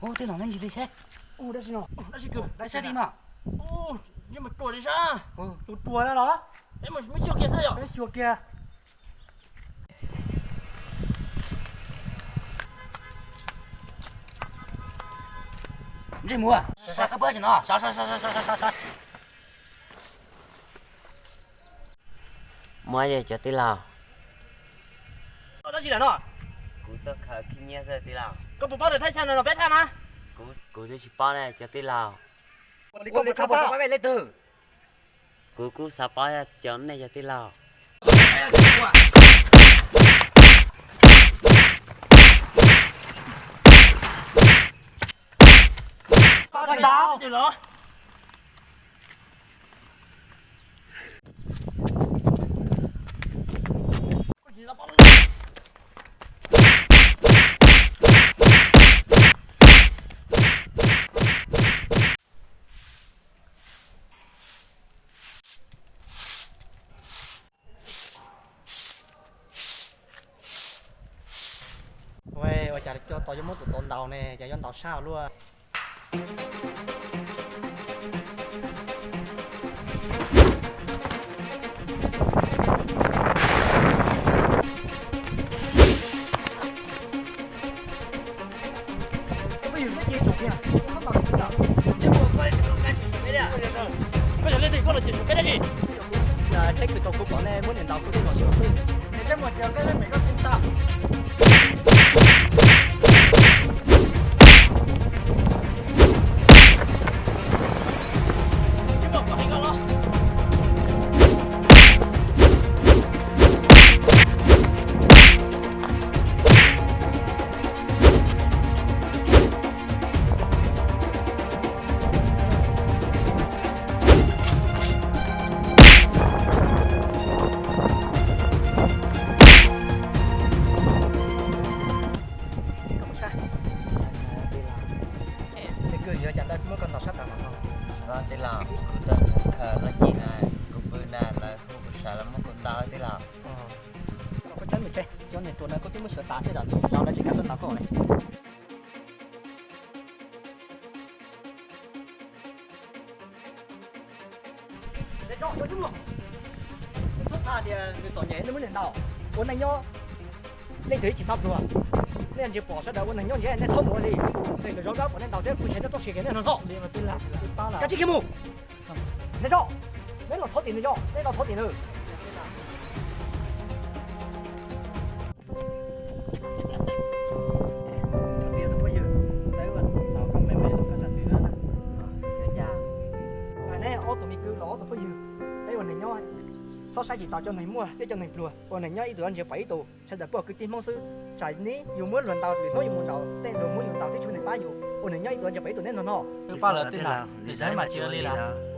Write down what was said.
Ub, tej no neb ntsis tej saib. Ub, dab tsi no? Dab tsi kws? Saib tim mas. Ub, ntsej muag ruam li sab. Tus ruam na los? Peb mus xyuas kiag saib yom. Peb xyuas kiag. Ntsej muag, sab koj pab tsis no, sab sab sab sab sab sab. Muaj yog cov tij laug. Koj tuaj tsis lawm no? Kuv tuaj khaws khib nyiab xwb tij laug. Koj puas paub tias thaj chaw no los peb thaj na? Kuv, kuv twb tsis paub ne cov tij laug. Kuv kuj xav paub cov nej cov tij laug. Ua cas coj tau yuav muab tus tau ntaus ne, cas yuav ntaus sab luaj. Los tsis tshuav peb dab tsi? Tsheb khwv tau kuv pom nej muab niam ntaus kuv tej los xyuas xwb. Nws tseem muaj tsis yog koj lub me koj tib tag. Leej kwv, yuav cas ntawd muab koj ntaus sab tas no? Tij laug, kuv tau khaws lub cim na, kuv pw na, lawv hu kuv sawv los muab kuv ntaus tij laug. Koj tseem mus tsev, cov niam ruam ntawd koj twb muab xyuas tas thiab, lawv tsis kam tuaj ntaus koj li. Txhob xav tias nws txom nyem nej muab nws ntaus. Ua neej nyob leej twg tsis xav pluag. Nej ntsia pom sawv daws ua neeg nyob ntsia, nej txhob mus ua li. Txawm nkawd zov dab pom nej ntaus thiab kuv tsev nej txoj sia kiag nej no no. Kav tsij kiag mus. Nej zoj, nej los thov txim nws zoj, nej los thov txim nws. Tus txiv tus phooj ywg, txawm ua txhaum koj me me los koj zam txim na. Hais nej ob tug me kwv los ob tug phooj ywg, peb ua neeg nyob txhob saib tsis taus cov neeg muaj thiab cov neeg pluag. Ua neeg nyob ib tug ntsia pom ib tug, sawv daws peb ua kwv tij Hmoob xwb. Tsam ib yus muab luag ntaus, lwm hnub yus mus ntaus, tej luag muab yus ntaus thiab tshuav neeg pab yus. Ua neeg nyob ib tug ntsia pom ib tug neb no no. Wb pab lawm tij laug, lwm zaug mas tsis ua li lawm.